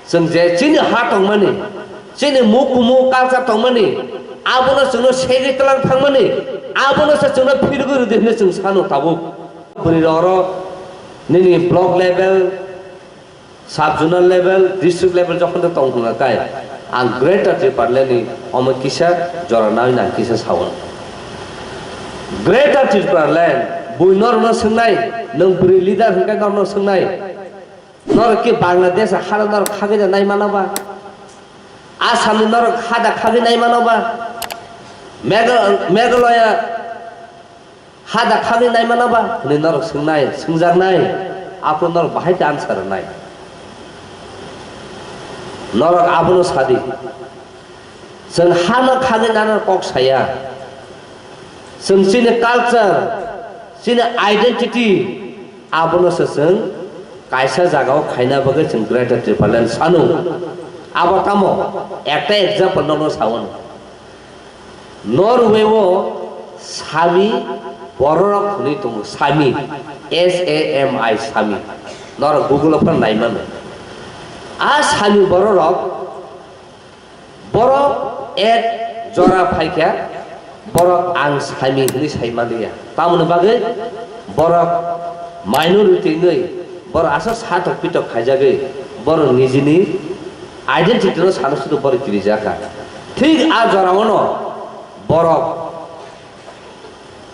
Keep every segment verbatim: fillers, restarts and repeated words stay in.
Chwng je chini ha tongmani, chini muk kumu culture tongmani, abono chwngno segwi tlang thangmani, abono se chwngno phirgwi rwdi hwnwi chwng sano tabuk. Bwrwi rok oro nini block level, sub zonal level, district level jokhon tong thung kai, ang Greater Tipraland ni omo kisa jora nawi nang kisa sao. Greater Tipraland bui norno swngnai, nwng bwrwi leader hwnkhe norno swngnai. Norok ki Bangladesh hano norok khagwi da nai mano ba? Assam ni norok hada khagwi nai mano ba? Megha-, Meghalaya hada khagwi nai mano ba? Hwnwi norok swngnai, swngjaknai. Aphuru norok bahai khe answer rwnai. Norok abono sadi. Chwng hano khagwi nana kok saya. Chwng chini culture, chini identity, abono se chwng kaisa jagao khaina bagwi chwng Greater Tipraland sanu. Abo tamo? Ekta example nono sawi. Norway o Sami bororok hwnwi tongo, Sami, S A M I, Sami. Norok Google o phano nai mano. A Sami bororok Borok ek jora phaikha, borok ang Sami hwnwi sai manliya. Tamoni bagwi borok minority wngwi, borok aswk satok pitok khaijagwi, borok nijini identity no sana sudu borok kirijakha. Thik a jorao no borok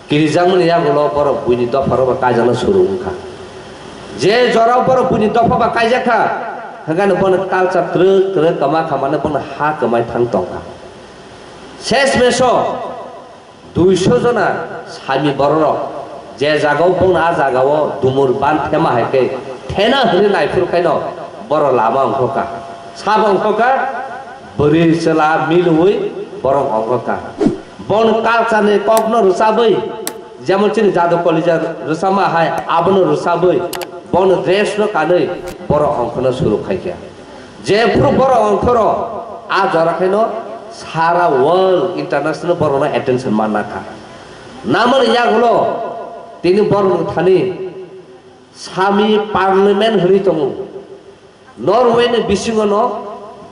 Kirijakmani yagulo borok buini dopharok bai kaijakna suru wngkha. Je jorao borok buini dopha bai kaijakha, hwnkhe bono culture twrwk twrwk kwma kha, mane bono ha kwmai thang tongkha. Ses meso duiso jona Sami bororok je jagao bono a jagao dumur ban thema hai khe thena hwnwi naiphuru khaino borok lama ongkhokha. Sabo ongkhokha, bwrwi chwla milwi borok ongkhokha. Bon culture ni kok no rwchabwi, jemon chini Jadu Kalija rwchapma hai, abono rwchabwi, bon dress no kanwi borok ongkhono suru khaikha. Jephru borok ongkhoro, a jora khaino sara world international borok no attention manna kha. Namoni yagulo tini borok ni thani Sami parliament hwnwi tongo. Norway ni bisingo no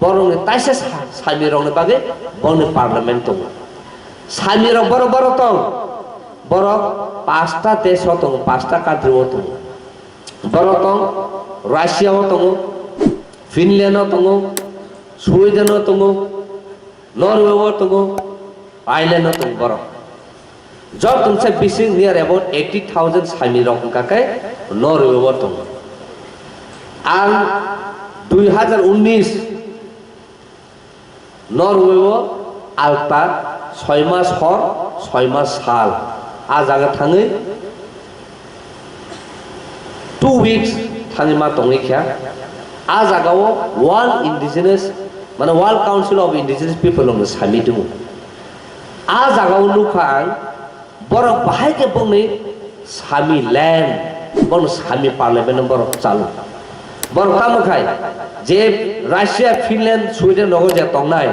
borok ni taisa sa-, Sami rok ni bagwi borok ni parliament tongo. Sami rok borok borok tong, borok pasta desh o tongo, pasta country o tongo. Borok tong Russia o tongo, Finland o tongo, Sweden o tongo, Norway o tongo, Ireland o tongo borok. Joto se bising near about eighty thousand Sami rok wngkha khe Norway o tongo. Ang dui hazar unnish Norway o alta soi mas hor, soi mas sal a jaga thangwi two weeks thangwi ma tongwi kha. A jagao World Indigenous, mane World Council of Indigenous People rokni Sami tongo. A jagao nukha ang, borok bahai khe bongni Sami land, bongni Sami parliament no borok chalo. Borok tamo khai, je Russia, Finland, Sweden rogo je tongnai,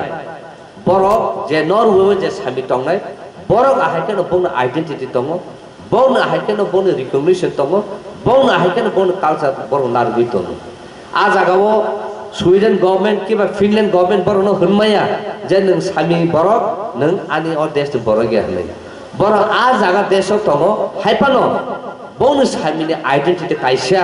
borok je Norway o je Sami tongnai, borok ahai kheno bongni identity tongo, bongni ahai kheno bongni recognition tongo, bongni ahai kheno bongni culture borok narwgwi tongo. A jagao Sweden government kiba Finland government borokno hwnmaya je nwng Sami borok, nwng ani o desh ni borok ya hwnwi. Borok a jaga desh o tongo, hai phano bongni Sami ni identity kaisa.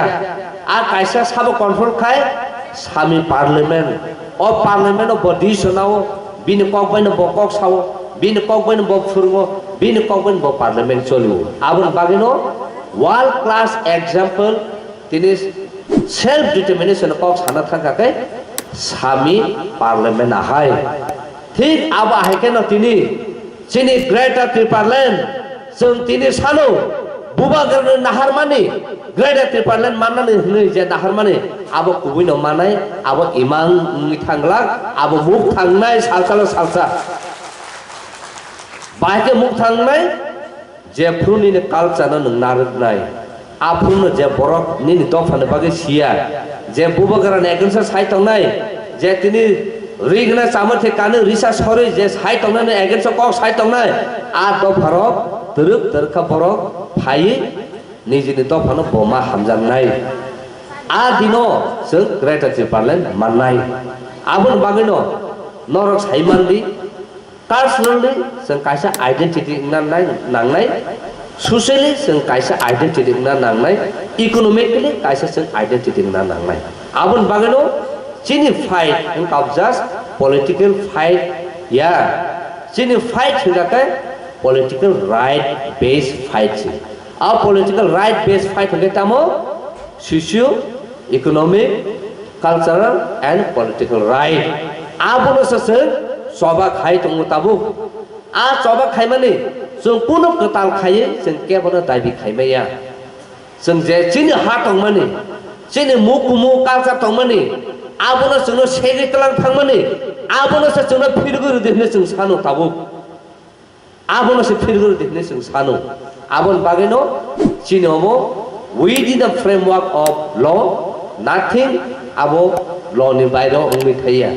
A kaisa sabo control khai Sami parliament. O parliament o bo decision o, bini kok bai no bo kok sao, bini kok bai no bo phwrwngo, bini kok bai no bo parliament cholio. Aboni bagwi no world class example tini self determination kok sana thangkha khe Sami parliament ahai. Thik abo ahai khe no tini Chini Greater Tipraland, chwng tini sano, bubagrani naharmani, Greater Tipraland mannani hwnwi je naharmani, abo kubui no manai, abo imang wngwi thanglak, abo muk thangnai salsalo salsa. Bahai khe muk thangnai, jephru nini culture no nwng narwknai. Aphuru no je borok nini dophani bagwi siya, je bubagrani against o sai tongnai, je tini ri gwnang chamani thai kanwi risa sorwi je sai tongnai ni against o kok sai tongnai, a dopharok twrwk twrwk kha borok phaiwi nijini dophano bo ma hamjaknai. A dino chwng Greater Tipraland mannai. Aboni bagwino norok sai mandi, culturally chwng kaisa identity wngna nai-, nangnai, socially chwng kaisa identity wngna nangnai, economically kaisa chwng identity wngna nangnai. Aboni bagwino chini fight wngkha just political fight ya, chini fight hingkha khe political right based fight se. A political right based fight hingkhe tamo socio economic, cultural and political right. Abono se chwng choba khai tongo tabuk. A choba khaimani chwng kunu kwtal khaiwi chwng kebono dabi khaimaya. Chwng je chini ha tongmani, chini mukumu culture tongmani, abono chwngno segwi tlang thangmani, abono se chwngno phirgwi rwdi hwnwi chwng sano tabuk. Abono se phirgwi rwdi hwnwi chwng sano. Aboni bagwino chini omo within the framework of law, nothing abo law ni bairo wngwi thaiya.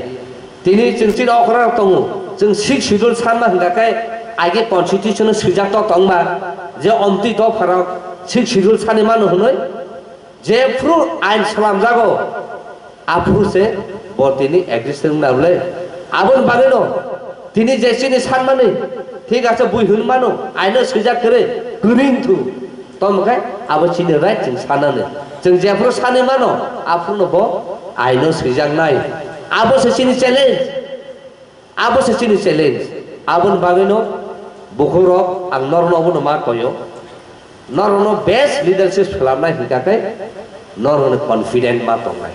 Tini chwng chini okra rok tongo, chwng sixth schedule sanma hwnkha khe age constitution o swijak tok tongma je omtwi dopha rok sixth schedule sani mano hwnwi. Jephru ain slamjago, aphru se bo tini exist wngna bwle. Aboni bagwino tini je chini sanmani, thik ase, bui hwn mano, aino swijak kwrwi, kwrwng thu. Tamo khe abo chini right chwng sanani. Chwng jephru sani mano, aphruno bo aino swijaknai. Abo se chini challenge. Abo se chini challenge. Aboni bagwino bukhukrok ang norokno obono ma koyo. Norokno best leadership swlamnai hingkha khe norokni confident ma tongnai.